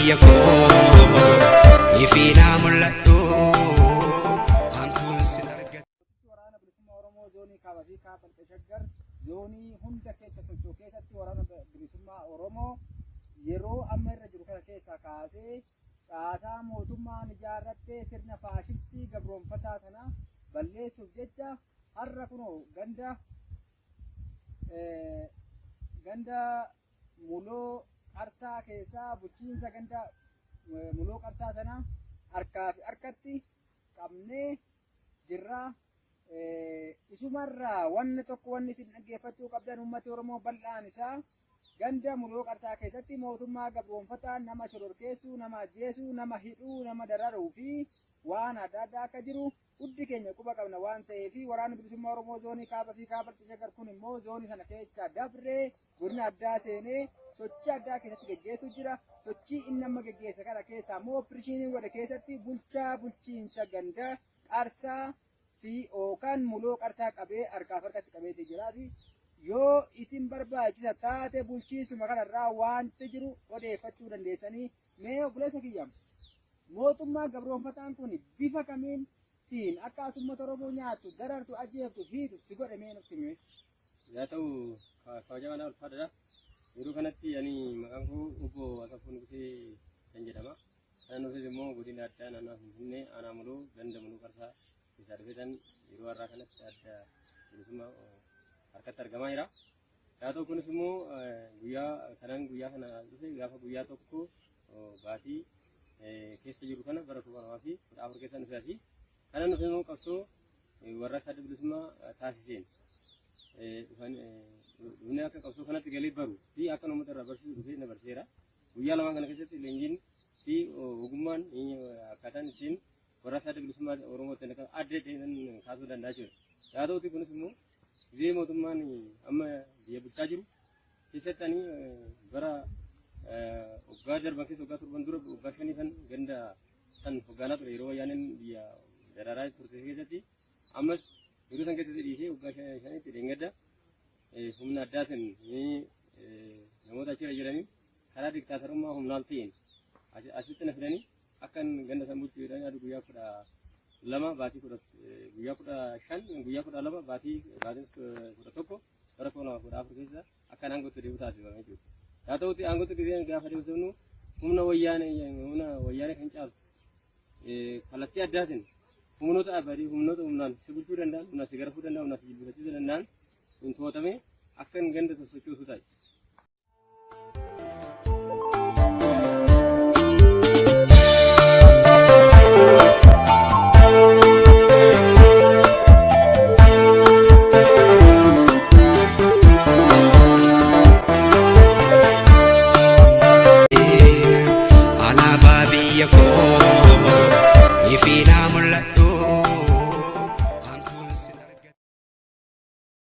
biyya koo ifiinaa mul'adhu hamtuun sin argatu. Waraana Bilisummaa Oromoo Zoonii Kaaba fi Kaaba Lixa Shaggar zoonii hunda keessa socho'u keessatti Waraana Bilisummaa Oromoo yeroo amma irra jiru kana keessaa kaasee caasaa mootummaan ijaarrattee sirna faashistii gabroonfataa sana balleessuuf jecha har'a kunoo ganda ganda Muloo Qarsaa keessaa bulchiinsa ganda Muloo Qarsaa sana harkaa fi harkatti qabnee jirra. Isumarraa wanni tokko wanni isin dhaggeeffachuu qabdan uummati Oromoo bal'aan isaa ganda Muloo Qarsaa keessatti mootummaa gabroonfataan nama shororkeessuu, nama ajjeesuu, nama hidhuu, nama dararuu fi waan adda addaa akka jiru Huddi keenya quba qabna waan ta'eef Waraanni Bilisummaa Oromoo Zoonii Kaaba fi Kaaba Lixa Shaggar kun immoo zoonii sana keessa dabree godina addaa seenee sochii addaa keessatti geggeessuu jira. Sochii inni amma geggeesse kana keessaa immoo operishinii godhe keessatti bulchaa bulchiinsa ganda Qarsaa fi yookaan Muloo Qarsaa qabee harkaaf harkatti qabeetii jira fi yoo isin barbaachisa taate bulchiinsuma kanarraa wanti jiru odeeffachuu dandeessanii. Mee obboleessa kiyya, mootummaa gabroonfataan kun bifa kamiin siin akka ati uummata Oromoo nyaattu, darartu, ajjeeftu, hiitu si godhe mee nutti himi. Yaa ta'u kabajamaa na ulfaadha. Yeroo kanatti ani maqaan koo obbo Asaffuu Nugusee kan jedhama. Kanan dhufes immoo godina addaa naannoo Finfinnee aanaa Muluu ganda Muluu Qarsaa keessaa dhufeetan yeroo har'aa kanatti adda bilisummaa harkatti argamaa jira. Yaa ta'u kunis immoo guyyaa kanan guyyaa kana dhufe gaafa guyyaa tokko baatii keessa jiru kana bara 2014 keessa dhufe asii. Kanan dhufe immoo qabsoo warra adda bilisummaa taasiseen dhufnee akka qabsoo kanatti galee baru fi akka uummata irraa barsiisu dhufee na barsiiseera. Guyyaa lamaan kana keessatti leenjiin fi ogummaan akkaataan ittiin warra adda bilisummaa Oromoo ittiin akka adda ta'e kaasuu danda'a jechuudha. Yaa ta'uti kunis immoo gizee mootummaan amma biyya bulchaa jiru keessatti ani bara waggaa darban keessa waggaa torban dura waggaa shanii kan ganda san hoggaanaa ture yeroo wayyaaneen biyya dararaa turte keessatti ammas yeroo san keessatti dhiisee waggaa shanitti dheengadda humna addaatiin namoota achirra jiranii karaa diktaatarummaa humnaan ta'een asitti na fidanii akkan ganda san bulchu jedhanii aduu guyyaa 12 baatii kudha guyyaa 15 guyyaa 12 baatii baatiin 11 bara 2014 keessa akkan aangootti deebi'u taasifame jechuudha. Haa ta'uti aangootti deebi'an gaafa deebisnu humna wayyaanee kan caaltu kallattii addaatiin humnoota abadii humnoota humnaan si bulchuu danda'an, humnaan si garafuu danda'an, humnaan si jilbifachiisuu danda'an hin to'atame akkan ganda sosochoosu ta'e. Alaabaa biyya koo ifiinaa mul'adhu.